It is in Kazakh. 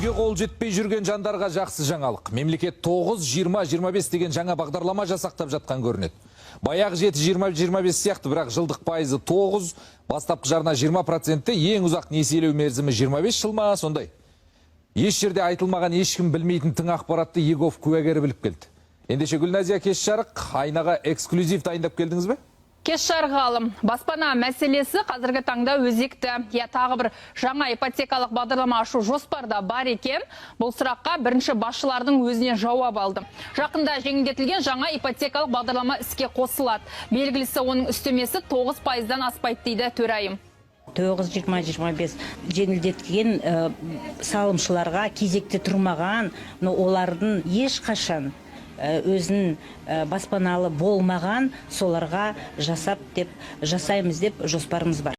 Үйге қол жетпей жүрген жандарға жақсы жаңалық. Мемлекет 9-20-25 деген жаңа бағдарлама жасақтап жатқан көрінеді. Баяғы 7-20-25 сияқты, бірақ жылдық пайызы 9, бастапқы жарна 20%, ең ұзақ несиелеу мерзімі 25 жыл ма сондай. Еш жерде айтылмаған, ешкім білмейтін тың ақпаратты eGov куәгері біліп келді. Ендеше, Гүлназия, кеш жарық, айнаға эксклюзив дайындап келдіңіз бе? Кеш жарық, Ғалым. Баспана мәселесі қазіргі таңда өзекті. Я тағы бір жаңа ипотекалық бағдарлама ашу жоспарда бар екен. Бұл сұраққа бірінші басшылардың өзінен жауап алдым. Жақында жеңілдетілген жаңа ипотекалық бағдарлама іске қосылады. Белгілісі, оның үстемесі 9 пайыздан аспайды, дейді төрайым. 9 20 25 жеңілдетілген салымшыларға, кезекте тұрмаған, но олардың ешқашан өзін баспаналы болмаған, соларға жасап деп жасаймыз деп жоспарымыз бар.